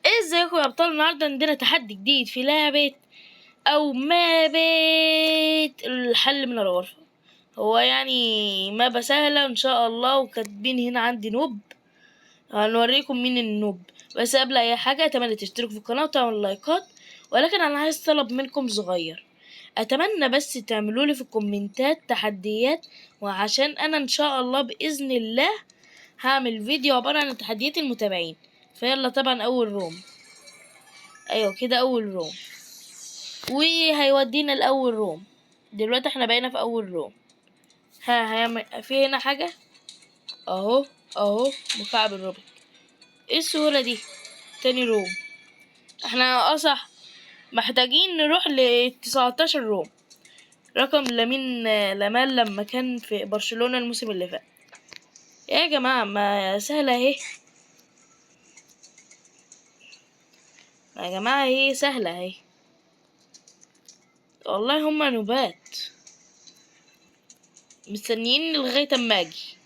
ازيكم يا ابطال؟ النهارده عندنا تحدي جديد في لعبة او مابة الحل من الغرفة. هو يعني مابة سهلة ان شاء الله، وكاتبين هنا عندي noob، هنوريكم مين ال noob. بس قبل اي حاجة اتمنى تشتركوا في القناة وتعملوا لايكات، ولكن انا عايز طلب منكم صغير، اتمنى بس تعملوا لي في الكومنتات تحديات، وعشان انا ان شاء الله باذن الله هعمل فيديو عبارة عن تحديات المتابعين. فيلا طبعا اول room، ايوه كده اول room، وهيودينا الاول room. دلوقتي احنا بقينا في اول room. ها هيعمل في هنا حاجة اهو، اهو مكعب الروبيك. ايه السهولة دي؟ تاني room. احنا اصح محتاجين نروح ل 19 room، رقم لامين لامال لما كان في برشلونة الموسم اللي فات. يا جماعة ما سهلة اهي، يا جماعة اهي سهلة اهي والله. هما نوبات مستنيين لغاية اما اجي،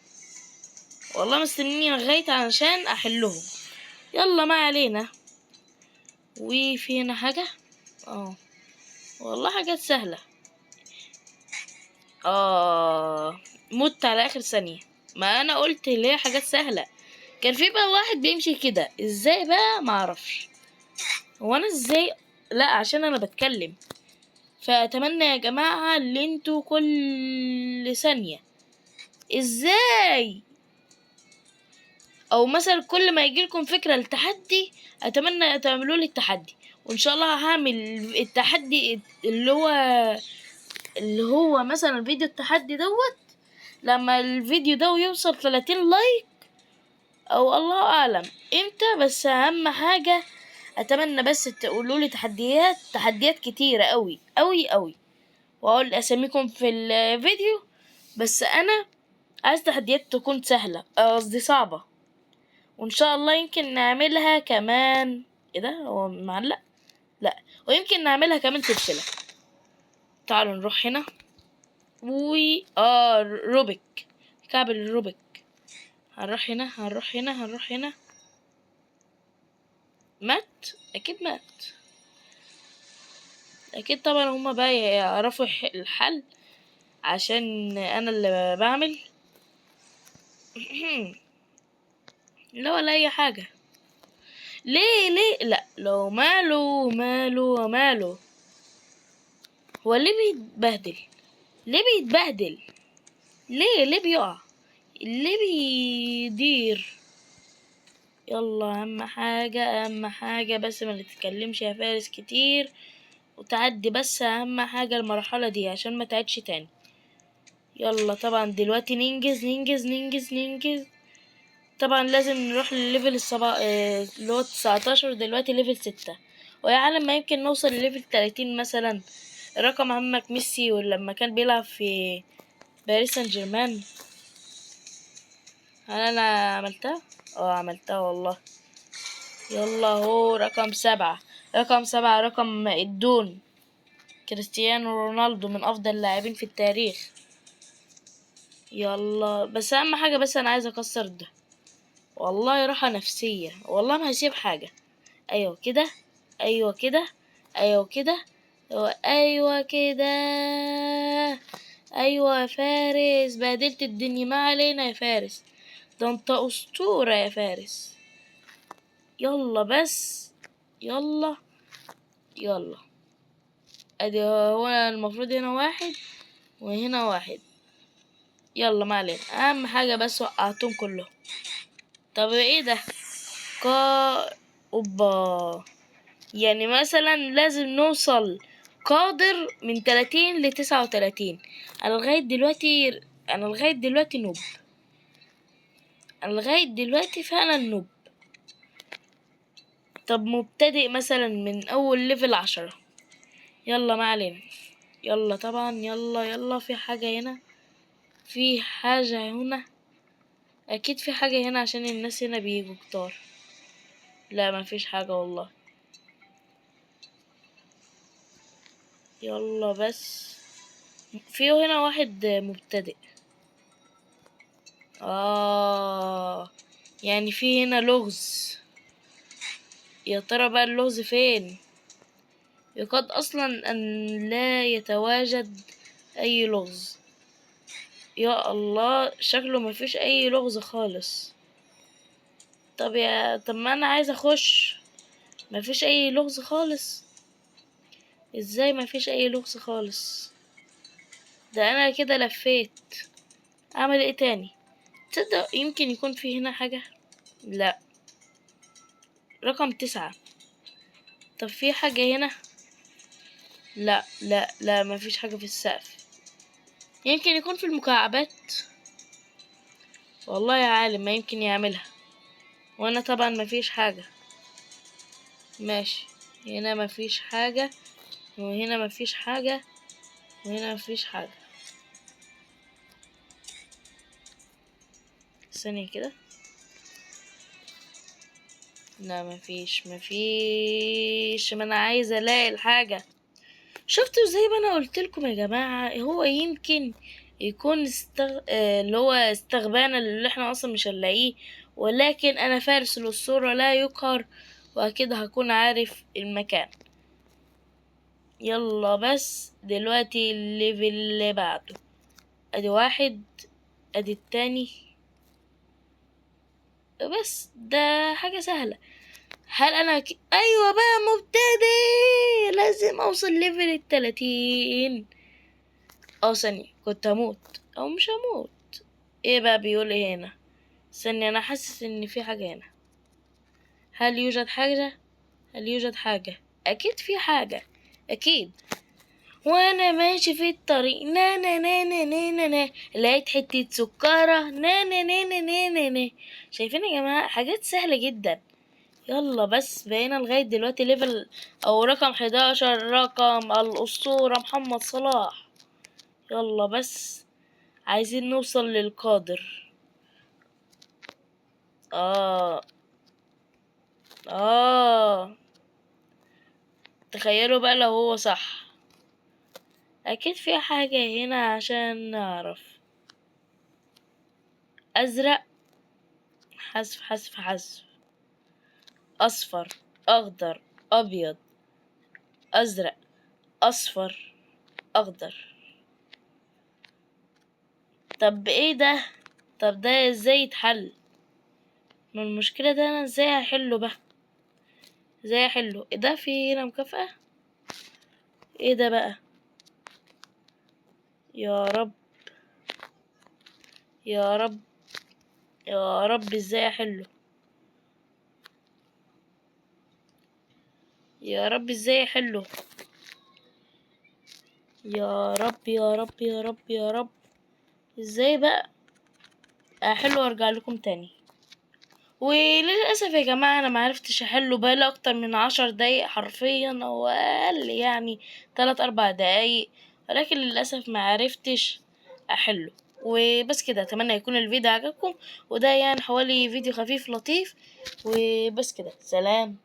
والله مستنيين لغاية عشان احلهم. يلا ما علينا. وفي هنا حاجة، والله حاجات سهلة. مت على اخر ثانية، ما انا قلت اللي هي حاجات سهلة. كان في بقى واحد بيمشي كده ازاي بقى معرفش هو انا ازاي، لا عشان انا بتكلم. فاتمنى يا جماعة اللي انتوا كل ثانية ازاي، او مثلا كل ما يجيلكم فكرة لتحدي اتمنى تعملوا لي التحدي، وان شاء الله هعمل التحدي اللي هو مثلا فيديو التحدي دوت. لما الفيديو ده يوصل 30 like او الله اعلم امتى، بس اهم حاجة اتمنى بس تقولوا لي تحديات، تحديات كتيرة قوي قوي قوي، واقول اساميكم في الفيديو. بس انا عايز تحديات تكون سهلة، قصدي صعبة، وان شاء الله يمكن نعملها كمان. ايه ده هو معلق؟ لا، ويمكن نعملها كمان سلسلة. تعالوا نروح هنا و روبيك، كعب الروبيك. هنروح هنا، هنروح هنا، هنروح هنا. مات اكيد، مات اكيد طبعا. هما بقى يعرفوا الحل عشان انا اللي بعمل. لا ولا اي حاجة. ليه ليه؟ لا لو ماله ماله ماله، هو ليه بيتبهدل؟ ليه بيتبهدل؟ ليه ليه بيقع؟ ليه بيدير؟ يلا اهم حاجة، اهم حاجة بس ما نتكلمش يا فارس كتير، وتعدي بس اهم حاجة المرحلة دي عشان ما تعدش تاني. يلا طبعا دلوقتي ننجز ننجز ننجز ننجز. طبعا لازم نروح للل level السبعة، اللي هو 19، دلوقتي level 6، ويا عالم ما يمكن نوصل لل level 30 مثلا. رقم عمك ميسي ولما كان بيلعب في باريس سان جيرمان. هل انا عملتها؟ عملتها والله. يلا اهو رقم 7، رقم 7، رقم الدون كريستيانو رونالدو من افضل اللاعبين في التاريخ. يلا بس اهم حاجة، بس انا عايز اكسر ده والله، راحة نفسية والله، ما هسيب حاجة. ايوه كده، ايوه كده، ايوه كده، ايوه كده، ايوه يا فارس بهدلت الدنيا. ما علينا يا فارس، ده انت اسطورة يا فارس. يلا بس، يلا يلا. ادي هو المفروض هنا واحد وهنا واحد. يلا ما علينا، اهم حاجة بس وقعتهم كلهم. طب ايه ده؟ اوبا، يعني مثلا لازم نوصل قادر من 30 لتسعة وتلاتين. انا لغاية دلوقتي noob، انا لغاية دلوقتي فعلا noob. طب مبتدئ مثلا من اول level 10. يلا ما علينا. يلا طبعا، يلا يلا. في حاجة هنا، في حاجة هنا، اكيد في حاجة هنا عشان الناس هنا بيجوا كتار. لا ما فيش حاجة والله. يلا بس في هنا واحد مبتدئ. يعني في هنا لغز. يا ترى بقى اللغز فين؟ يكاد اصلا ان لا يتواجد اي لغز. يا الله، شكله مفيش اي لغز خالص. طب ما انا عايز اخش، مفيش اي لغز خالص. ازاي مفيش اي لغز خالص؟ ده انا كده لفيت. اعمل ايه تاني؟ تصدق يمكن يكون في هنا حاجة. لا، رقم 9. طب في حاجة هنا؟ لا لا لا، مفيش حاجة في السقف. يمكن يكون في المكعبات. والله يا عالم ما يمكن يعملها. وانا طبعا مفيش حاجة. ماشي، هنا مفيش حاجة، وهنا مفيش حاجة، وهنا مفيش حاجة. ثانية كده. لا مفيش، مفيش. ما انا عايزة الاقي الحاجة. شفتوا زي ما انا قلت لكم يا جماعة، هو يمكن يكون اللي هو استغبانا اللي احنا اصلا مش هنلاقيه، ولكن انا فارس للصورة لا يقهر، واكيد هكون عارف المكان. يلا بس دلوقتي ال level اللي بعده. ادي واحد، ادي التاني، بس ده حاجة سهلة. هل انا ايوه بقى مبتدئ، لازم اوصل level 30. ثانية، كنت هموت او مش هموت. ايه بقى بيقول ايه هنا؟ استني، انا حاسس ان في حاجة هنا. هل يوجد حاجة؟ هل يوجد حاجة؟ اكيد في حاجة، اكيد. وانا ماشي في الطريق نا نا نا نا نا نا نا، لقيت حتة سكرة نا نا نا نا نا نا نا. شايفين يا جماعة؟ حاجات سهلة جدا. يلا بس بقينا لغاية دلوقتي level او رقم 11، رقم الأسطورة محمد صلاح. يلا بس عايزين نوصل للقادر. تخيلوا بقى لو هو صح. اكيد في حاجة هنا عشان نعرف. ازرق، حذف حذف حذف، اصفر، اخضر، ابيض، ازرق، اصفر، اخضر. طب ايه ده؟ طب ده ازاي يتحل؟ ما المشكلة ده انا ازاي هحله بقى؟ ازاي احله؟ ايه ده؟ في هنا مكافأة؟ ايه ده بقى؟ يا رب يا رب يا رب، ازاي احله؟ يا رب ازاي احله؟ يا رب يا رب يا رب يا رب، ازاي بقى احله وارجع لكم تاني؟ وللاسف يا جماعه انا معرفتش احله، بقالي اكتر من 10 دقايق حرفيا او اقل، 3-4 دقايق، ولكن للاسف معرفتش احله. وبس كده، اتمنى يكون الفيديو عجبكم، وده حوالي فيديو خفيف لطيف. وبس كده، سلام.